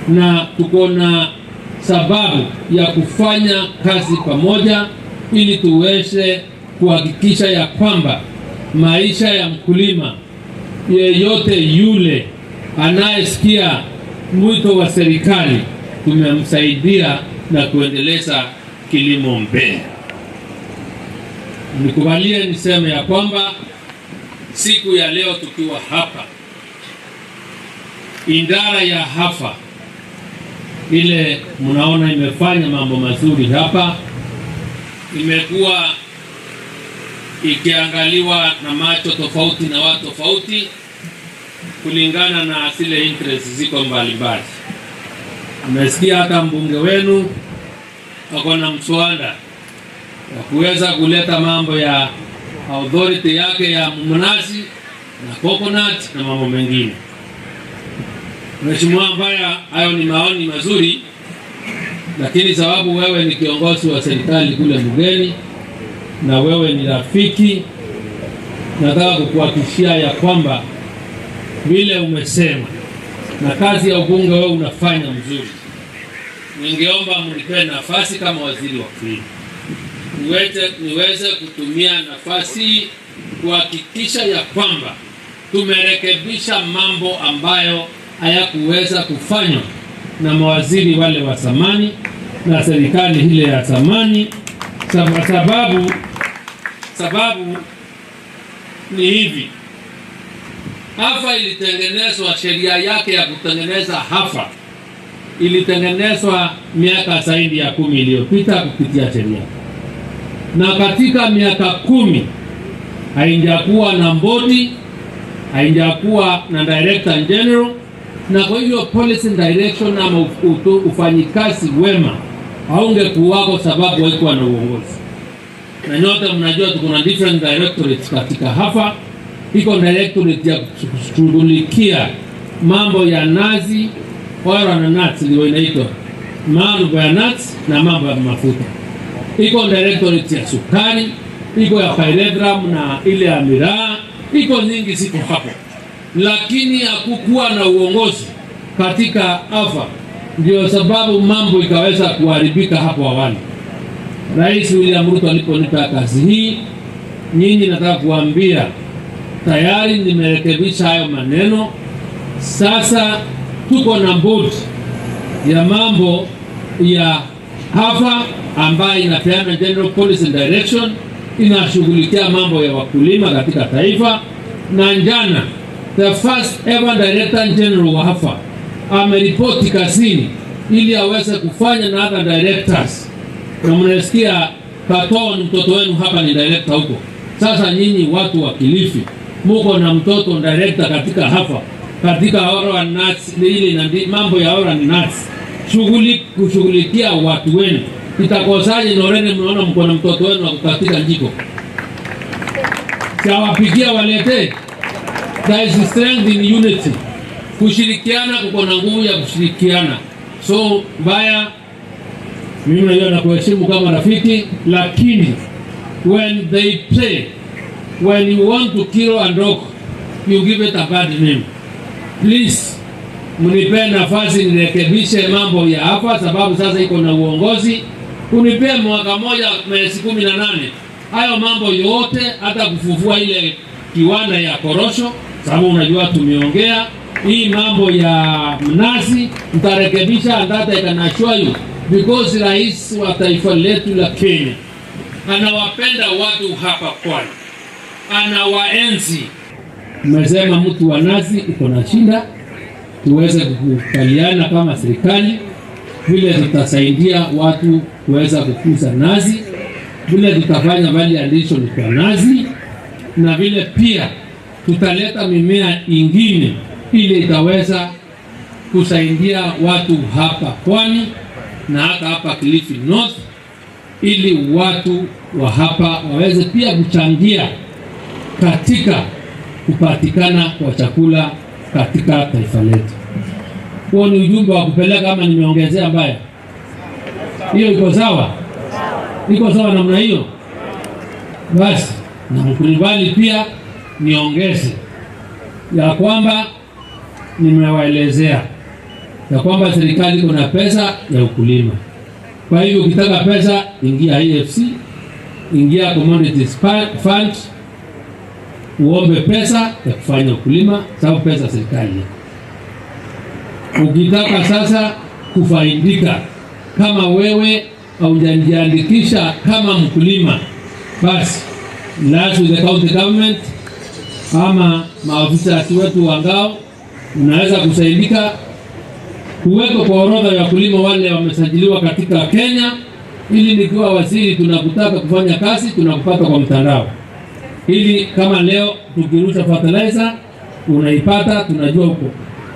Na tuko na sababu ya kufanya kazi pamoja ili tuweze kuhakikisha ya kwamba maisha ya mkulima yeyote yule anayesikia mwito wa serikali tumemsaidia na kuendeleza kilimo mbele. Nikubalie niseme ya kwamba siku ya leo tukiwa hapa, idara ya AFA ile mnaona imefanya mambo mazuri hapa, imekuwa ikiangaliwa na macho tofauti na watu tofauti kulingana na zile interest ziko mbalimbali. Mmesikia hata mbunge wenu ako na mswada wa kuweza kuleta mambo ya authority yake ya mnazi na coconut na mambo mengine. Mheshimiwa Mbaya, hayo ni maoni mazuri, lakini sababu wewe ni kiongozi wa serikali kule bungeni na wewe ni rafiki, nataka kukuhakikishia ya kwamba vile umesema na kazi ya ubunge wewe unafanya mzuri, ningeomba mnipe nafasi kama waziri wa kilimo niweze kutumia nafasi kuhakikisha ya kwamba tumerekebisha mambo ambayo hayakuweza kufanywa na mawaziri wale wa zamani na serikali ile ya zamani. Sababu ni hivi, AFA ilitengenezwa, sheria yake ya kutengeneza AFA ilitengenezwa miaka zaidi ya 10 iliyopita kupitia sheria, na katika miaka 10 haijakuwa na bodi, haijakuwa na director general, na kwa hivyo policy direction ama ufanyikazi wema haungekuwako, sababu haikuwa na uongozi. Na nyote mnajua tuko na different directorates katika AFA. Iko directorate ya kushughulikia mambo ya nazi, oil and nuts ndio inaitwa, mambo ya nuts na mambo ya mafuta. Iko directorate ya sukari, iko ya pyrethrum na ile ya miraa, iko nyingi ziko hapo, lakini hakukuwa na uongozi katika AFA, ndio sababu mambo ikaweza kuharibika hapo awali. Rais William Ruto aliponipa kazi hii, nyinyi nataka kuambia tayari nimerekebisha hayo maneno. Sasa tuko na board ya mambo ya AFA ambayo inapeana general policy direction, inashughulikia mambo ya wakulima katika taifa. Na jana the first ever director general wa AFA ameripoti kazini ili aweze kufanya na other directors, na mnasikia Katoo ni mtoto wenu hapa ni director huko. Sasa nyinyi watu wa Kilifi muko na mtoto director katika AFA, katika oil and nuts, ile na mambo ya oil and nuts, shughuli kushughulikia watu wenu. Itakosaje? Norene, mnaona mko na mtoto wenu ako katika njiko, chawapigia walete. There is strength in unity. Kushirikiana, kuko na nguvu ya kushirikiana. So Mbaya, mimi najua nakuheshimu kama rafiki, lakini when they play, when you want to kill a dog, you give it a bad name. Please, mnipe nafasi nirekebishe mambo ya hapa, sababu sasa iko na uongozi. Unipe mwaka moja miezi 18, hayo mambo yote, hata kufufua ile kiwanda ya korosho, sababu unajua tumeongea hii mambo ya mnazi, mtarekebisha, and that I can assure you because rais wa taifa letu la Kenya anawapenda watu hapa Pwani, anawaenzi. Mmesema mtu wa nazi uko na shida, tuweze kukubaliana kama serikali vile tutasaidia watu kuweza kukuza nazi, vile tutafanya value addition kwa nazi, na vile pia tutaleta mimea ingine ili itaweza kusaidia watu hapa Pwani na hata hapa Kilifi North, ili watu wa hapa waweze pia kuchangia katika kupatikana kwa chakula katika taifa letu. Huo ni ujumbe wa kupeleka ama nimeongezea mbaya? Hiyo iko sawa? Iko sawa namna hiyo? Basi na mkubali pia niongeze ya kwamba nimewaelezea ya kwamba serikali iko na pesa ya ukulima. Kwa hivyo ukitaka pesa, ingia IFC, ingia Commodities Fund, uombe pesa ya kufanya ukulima, sababu pesa serikali iko. Ukitaka sasa kufaidika, kama wewe haujajiandikisha kama mkulima, basi liaise with the county government ama maafisa wetu wa ngao, unaweza kusaidika kuwekwa kwa orodha ya wakulima wale wamesajiliwa katika Kenya, ili nikiwa waziri tunakutaka kufanya kazi, tunakupata kwa mtandao, ili kama leo tukirusha fertilizer unaipata, tunajua huko.